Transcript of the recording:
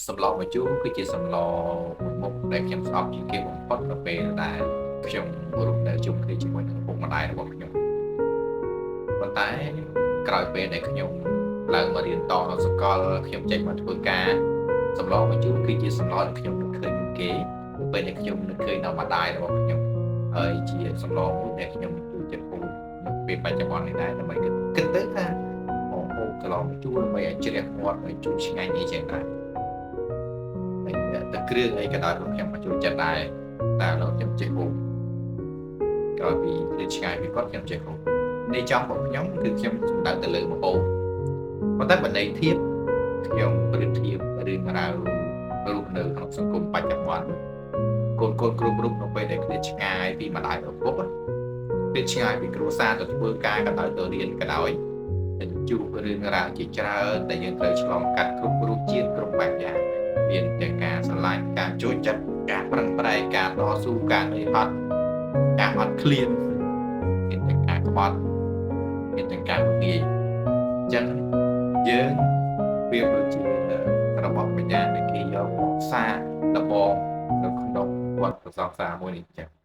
សម្លម្ជូរគឺជាសម្លមួយមុខដែលខ្ញុំស្អប់ជាងគេបំផុតនៅពេលដែលខ្ញុំរស់នៅជុំគ្នាជាមួយនឹងឪពុកម្ដាយរបស់ខ្ញុំប៉ុន្តែក្រោយពេលដែលខ្ញុំឡើងមករៀនតនៅសាកលខ្ញុំចេញមកធ្វើការសម្លម្ជូរគឺជាសម្លដែលខ្ញុំនឹកឃើញមុនគេនៅពេលដែលខ្ញុំនឹកឃើញដល់ម្ដាយរបស់ខ្ញុំហើយជាសម្លមួយដែលខ្ញុំចូលចិត្តហូបនៅពេលបច្ចុប្បន្ននេះដែរដើម្បីគិតគិតទៅថាហូបសម្លម្ជូរដើម្បីឲ្យជ្រះមាត់ឲ្យជូរឆ្ងាញ់អីចឹងដែរ ហើយទឹកគ្រឿងអីក៏ដោយក៏ខ្ញុំក៏ចូលចិត្តដែរតែឥឡូវខ្ញុំចេះហូបក្រោយពីឃ្លាតឆ្ងាយពីគាត់ខ្ញុំចេះហូបនៃចំរបស់ខ្ញុំគឺខ្ញុំសំដៅទៅលើម្ហូបប៉ុន្តែបើន័យធៀបខ្ញុំប្រៀបធៀបរឿងរ៉ាវរស់នៅក្នុងសង្គមបច្ចុប្បន្នកូនកូនគ្រប់រូបនៅពេលដែលឃ្លាតឆ្ងាយពីម្ដាយឪពុកឃ្លាតឆ្ងាយពីគ្រួសារទៅធ្វើការក៏ដោយទៅរៀនក៏ដោយនឹងជួបរឿងរ៉ាវជាច្រើនដែលយើងត្រូវឆ្លងកាត់គ្រប់រសជាតិគ្រប់បែបយ៉ាង មានទាំងការស្រឡាញ់ការចូលចិត្តការប្រឹងប្រែងការតស៊ូការនឿយហត់ការអត់ឃ្លានមានទាំងការក្បត់មានទាំងការងាយអញ្ចឹងយើងវាដូចជារបស់បញ្ញាដែលគេយកមកសាកល្បងនៅក្នុងវដ្តប្រសង្សារមួយនេះអញ្ចឹង។